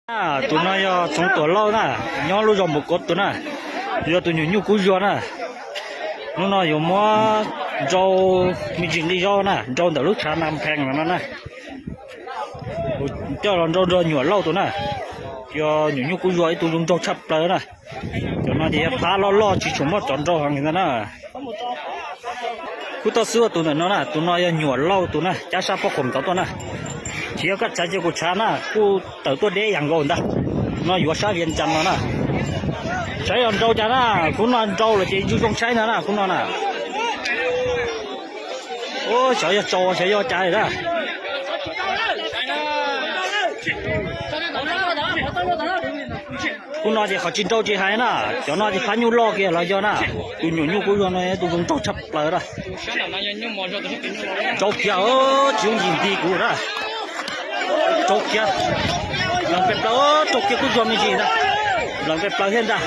Tus no yog Txoov Tuam Lauj na, nyob lub zos Npus Kov Tuam na, yog tus nyuam nyuj Kub Zuag na. Hnub no yuav muab nrau me ntsis nqi zaub na, nrau ntawm lub tshav na phees no na. Coj los nrau nrog nyuam Lauj tus na, yog nyuam nyuj Kub Zuag ib tug zoo nraug tshaj plaws na. Cov no ces yog phab loj loj tsis tshua muaj cov nrau heev li ntag na. Kuj toj xwb tus ntawm no na, tus no yog nyuam Lauj tus na, cab sab pob khoom tod tuaj na. Tsis yog koj tshav ces kuv tshav na, kuj tawm tuaj deb yam nkaus ntag. No yuav sab Vias Cas no na. Saib yog nrau cas na, khub no nrau lawm ces zoo zoo saib ntag na, khub no na. Xyov yog tsaus xyov yog cas na. Khub no ces qhov tsis nrau tsis hais na, cov no ces phab nyuj loj kiag los yog na. Tus nyuam nyuj Kub Zuag no tus zoo nraug tshaj plaws na. Nrau kiag, tsis yooj yim nti kuv na. Nrau kiag, nplees pes plaws, nrau kiag Kub Zuag me ntsis ntag. Nplees pes plaws thiab ntag.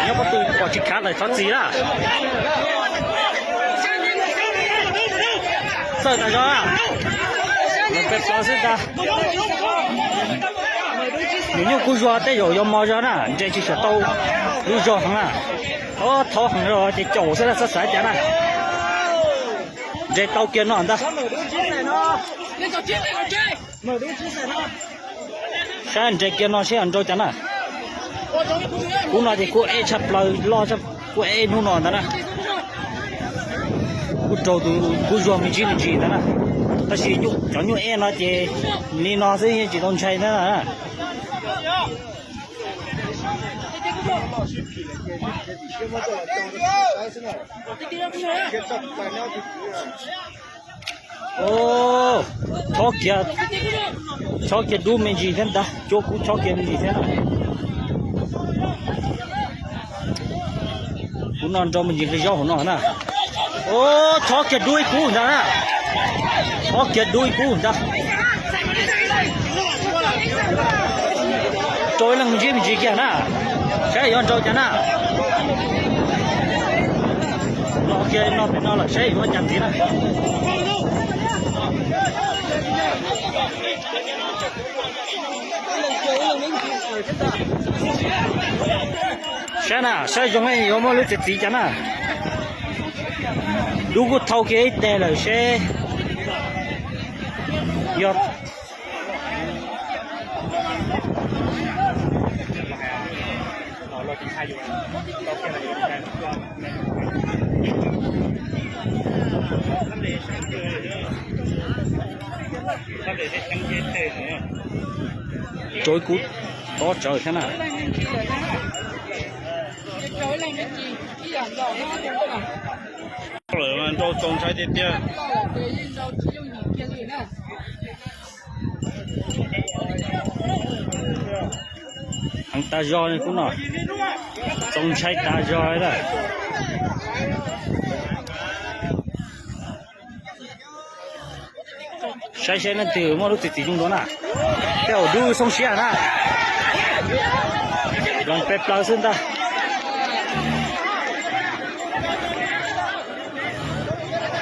Nyob pob tw pom tsis khav lawm thov txim na. Txawj tas zog, nplees pes plaws xwb ntag. Nyuam nyuj Kub Zuag tej zaum yuav mos zog na, nres tsis tshua tau lub zog heev na. Ob thaub heev ces caum xwb na, xav xav cas na. Nres tau kiag no ntag. Saib nres kiag no seb yog nrau cas na. Kub no ces kuj eb tshaj plaws loj, kuj eb hnub no ntag na. Kuj raug tus Kub Zuag me ntsis me ntsis ntag na. Tab sis cov nyuj eb no ces li no xwb yeej tsis tau ntshai thiab na. Chob kiag, chob kiag dub me ntsis thiab ntag, cuab kub chob kiag me ntsis thiab. Kub no nrau me ntsis nqi zaub hauv no na. Chob kiag dub ib kub ntag na. Chob kiag dub ib kub ntag. Rau ib leeg ntsib me ntsis kiag na. Saib yuav nrau cas na. Los kiag no pem no lawm saib yuav ua cas ntxiv na. Saib na, saib zoo yuav muaj lub txiv txiv cas na. Dub kuj thau kiag ib teg lawm seb yog rau ib kub tob tsawv thiab na. Lawm mas nrau txaus ntshai tiag tiag. Heev tas zog li kub no, txaus ntshai tas zog li lawm. Saib saib leej twg muaj lub txiv txiv zoo dua na. Tej zaum dub xoob siab na. Zoo peb plaws xwb ntag.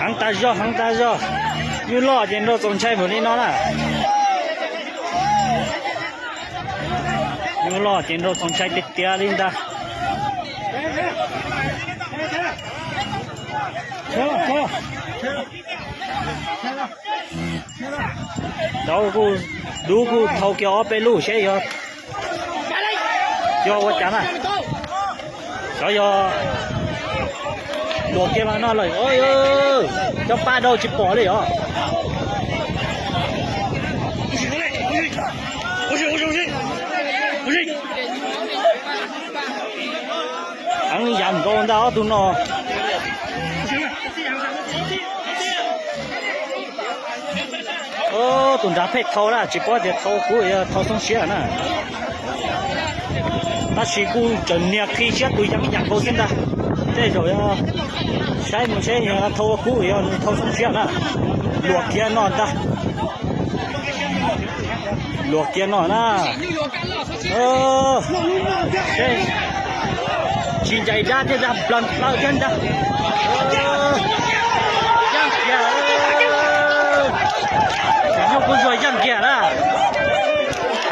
Heev tas zog, heev tas zog. Nyuj loj ces nrau txaus ntshai npaum li no na. Nyuj loj ces nrau txaus ntshai tiag tiag li ntag. Dub kuj thau kiag ob peb lub seb yog, yog ua cas na. Xyov yog luam kiag los no lawm, cov pab dau tsis pom li os. Heev yam nkaus ntag ob tug no. Tus nrad pheej thau na, tsis paub tias thau kub yog thau xoob siab na. Tab sis kuj tseem niag qhi siab tus yeeb yam nkaus xwb ntag. Tej zaum yog saib mus seb yog thau kub yog nws thau xoob siab na. Luam kiag no ntag. Luam kiag no na. Tsis ncaim dab thiab ntag, nplees plaws thiab ntag. Yeej kiag, nyuj kub zuag yeej kiag na.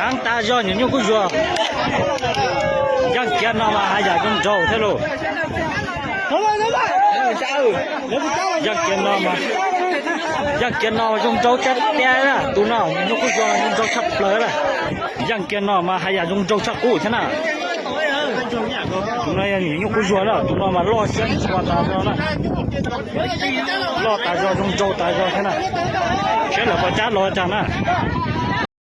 Yeej tas zog nyuam nyuj kub zuag. Yeej kiag no mas haj yam zoo nraug thiab lauj. Yeej kiag no mas, yeej kiag no zoo nraug tiag tiag na. Tus no nyuam nyuj kub zuag zoo nraug tshaj plaws na. Yeej kiag no mas haj yam zoo nraug tshaj qub thiab na. Tus no yog nyuam nyuj kub zuag na, tus no mas loj siab ntshua tas zog na. Loj tas zog zoo nraug tas zog thiab na. Saib lawv pos cab los cas na.